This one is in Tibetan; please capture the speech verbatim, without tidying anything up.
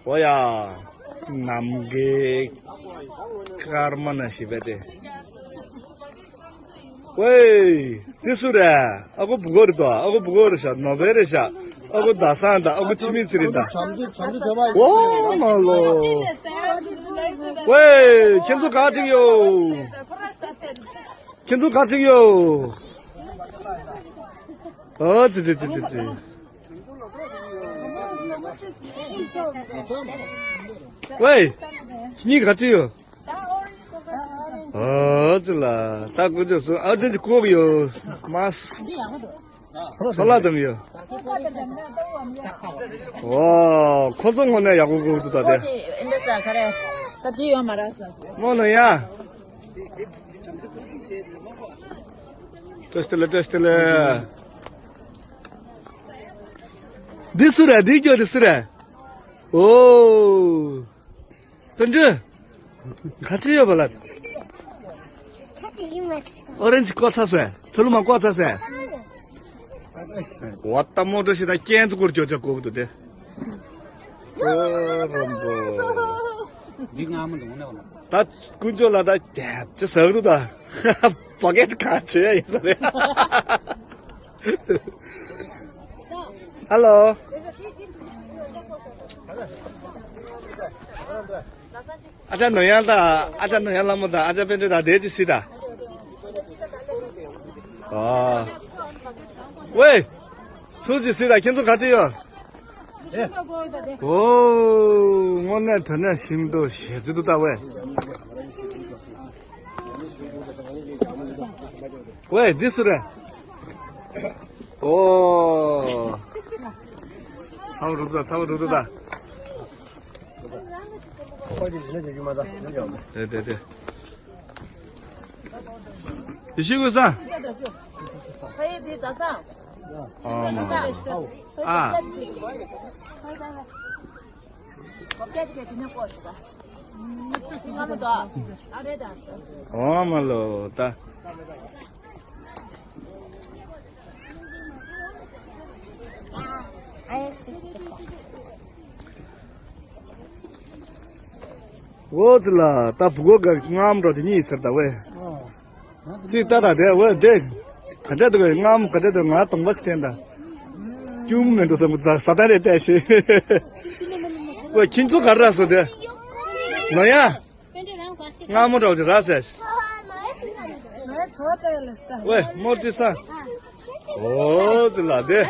ཨོ་ཡ། ནམ་མཁའི་སྐར་མ་ནང་བཞིན་པས་ཏེ། ཝེ། འདི་སུ་རེད། ཨ་ཁུ་བུ་གོ་རེད་དོ། ཨ་ཁུ་བུ་གོ་རེད་ཤག་ནོ་བེ་རེད་ཤག་ཨ་ཁུ་ཟླ་བཟང་དང་ཨ་ཁུ་འཆི་མེད་ཚེ་རིང་དང་། ཨོ་མ་ལོ། ཝེ། ཁྱེད་ཚོ་ག་ཅིག་ཡོད། ཁྱེད་ཚོ་ག་ཅིག་ཡོད། ཨོ་ཙི་ཙི་ཙི་ཙི་ཙི། ཝེ། ཁྱེད་གཉིས་ག་ཅིག་ཡོད། ཨོ་ཙི་ལ། ད་ཀུ་ཅོ་སུ་ཨ་དེ་ཅི་ཀོག་ཡོད། མ་སི། ཚོ་ལ་དམ་ཡོད། ཨོ། ཁོ་ཚོ་ངོ་ནས་ཡག་པོ་ཀོག་འདུག་ད་དེ། ཨེ་འདི་ས་ག་རེ། ད་དེ་ཡོད་མ་ར་ས། མོ་ནོ་ཡ། བཀྲ་ཤིས་བདེ་ལེགས། བཀྲ་ཤིས་བདེ་ལེགས། འདི་སུ་རེད། འདི་སྐྱོ་འདི་སུ་རེད། ཨོ། དོན་འགྲུབ། ག་ཚོད་ཡོད་པ་ལ། ཁ་ཅིག་ཡིན་མ་སོང་། ཨོ་རེན་ཇི་བཀོག་ཚར་སོང་། ཚ་ལུ་མ་བཀོག་ཚར་སོང་། འོ་ད་མོ་ཊ་ཞིག་དང་རྐྱེན་ཚོ་སྐོར་སྐྱོ་ཆ་དགོས་འདུག་དེ། ཨོ་རོམ་པོ། འདི་ང་མ་འདུག་ནས། ད་དཀོན་མཆོག་ལ་ད་རྒྱབ་ཅི་ཟག་འདུག་ད། བ་གས་ག་བྱོས་ཡ་ཡིན་ས་རེད། ཧ་ལོ། ཨ་ཅག་ནོར་གཡང་དང་ཨ་ཅག་ནོར་གཡང་ལྷ་མོ་དང་ཨ་ཅག་དཔལ་སྒྲོན་དང་དེ་ཅི་སྲིད་དང་། ཨ། ཝེ། སུ་ཅི་སྲིད་དང་ཁྱེད་ཚོ་ག་ཅི་ཡོད། ཨོ། དངོས་གནས་དོན་གནས་ཤིང་ཏོག་ཞེ་ཚིག་ཏུ་ལྟ་བས། ཝེ་འདི་སུ་རེད། ཨོ། ཚ་བོ་རུ་ད་ཚ་བོ་རུ་ད། དེ་དེ་དེ། ཡེ་ཤེས་ཀུན་བཟང་། ཨ་མ། ཨ། ཨོ་མ་ལོ་ད། འོ་ཙི་ལ་ད་བུ་གོ་ག་རྔམ་འགྲོ་དེ་གཉིས་ཟེར་ད་ཝེ། ཙི་ད་ད་དེ་ཝེ་དེ། ག་འདྲ་འདུག་རྔམ་ག་འདྲ་འདུག་ང་གདོང་པ་ཅི་བསྟན་ད། སྐྱུམ་མེད་འགྲོ་བསམ་གི་ད་ས་ད་རེ་བལྟས་ཤེས། ཝེ་ཁྱིན་ཚོ་ག་ར་སོ་དེ། ནོ་ཡ། རྔ་མོ་འདྲ་བོ་ཅིག་རག་ཟེར། ཝེ་མོ་ཏི་ས། ཨོ་ཙི་ལ་དེ།